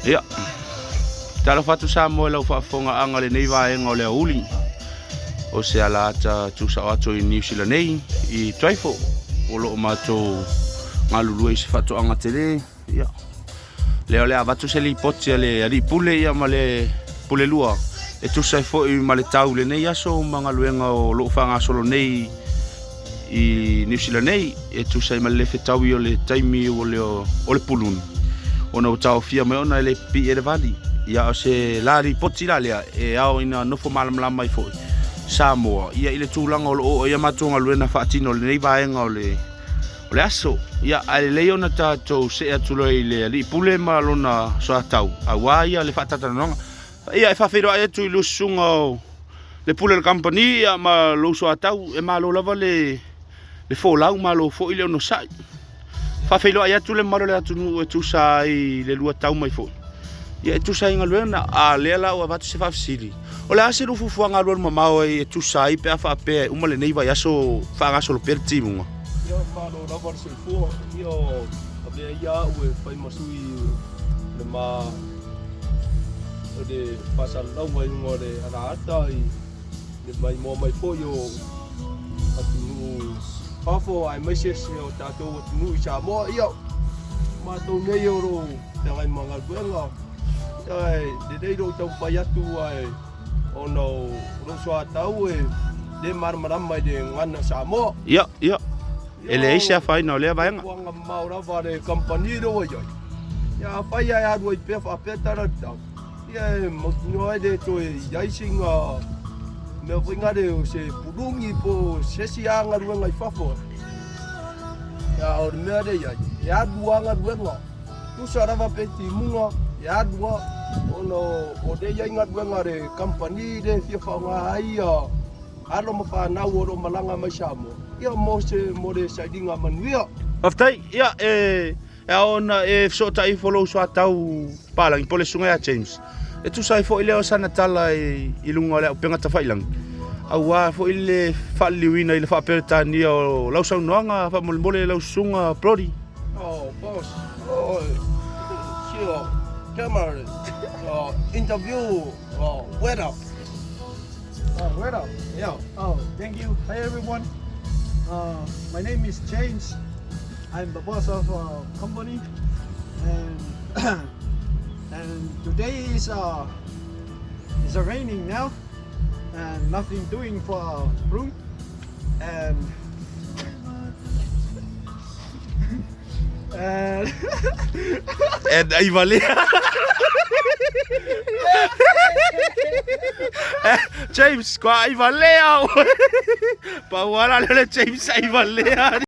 Ia, talofa atu Samoa i lau faafofogaaga i lenei vaega o le aoauli o se alaata tuusao atu i Niu Sila nei i Twyford o lo o matou galulue i se faatoaga tele. Ia, lea o le a avatu se lipoti a le alii pule ia ma le pule lua e tusa ai foi ma le tau i lenei aso ma galuega o lo o faagasolo nei i Niu Sila nei e tusa ai ma le le fetaui o le taimi o le, o le puluni ona ua taofia mai ona e le pipii e le vali. Ia o se la lipoti la lea e ao ina nofo malamalama ai foi Samoa ia i le tulaga o lo o oo ai a matou galuega faatino i lenei vaega o le o le aso. Ia ae lelei ona tatou see atu loa i le alii pule ma lona soatau aua ia le faatalatalanoaga. Ia e faafeiloai atu i lua susuga o le pule o le kamupani ia ma lou soatau e malo lava le le folau malo foi le onosai. Faafeiloai atu le mamalu o le atunuu e tusa ai le lua tau mai foi. Ia e tusa ai galuega a lea la ua avatu se faafesili. O le a se lua fuafuaga alualu mamao ai e tusa ai pe a faapea e uma lenei vaiaso faagasolo pea le timuga? Ia malo lava le soifua. Ia avea ia au e fai ma sui le ma o le faasalalauga i luga o le alaata i le maimoa mai foi o atunuu fafo aemaise si o tatou atunuu i Samoa. Ia, matou nei o lo o feagai ma galuega, ia e lelei lou taumafai atu ae ona o lou soatau e le malamalama i le gagana Samoa. Ia, ia, e leai se afaina o lea vaega. Fuafuaga mamao lava a le kamupani lea ua i ai. Ia afai lava e alu ai pea faapea tala i le tau, ia e mautinoa e le toe i ai sina mea foi lea o se puluni po o se isi lava galuega i fafo. Ia a o le mea lea e i ai, e alu lava galuega. Tusa lava pe timuga, e alu lava ona o lea e i ai galuega a le kamupani lea e fia faaaoga ai ia alo ma fanau o lo o malaga mai Samoa, ia mo se mo le sailiga manuia. Faafetai. Ia, e e ao ona e fesootai ifo lou soatau palagi po o le susuga ia James e tusa ai foi lea o sana tala i, i luga o le auupega tafailagi aua foi le faaliliuina i le faaperetania o lau saunoaga faamolemole lau susuga Brody. Oh, boss. Oh, sure. Camera. Oh, interview. Oh, weather. Oh, weather. Yeah. Oh, thank you. Hi, everyone. My name is James. I'm the boss of a company, and and today is raining now, and nothing doing for our room, and and And ai valea. James, kua ai valea. Pau ala lea o le James ai valea.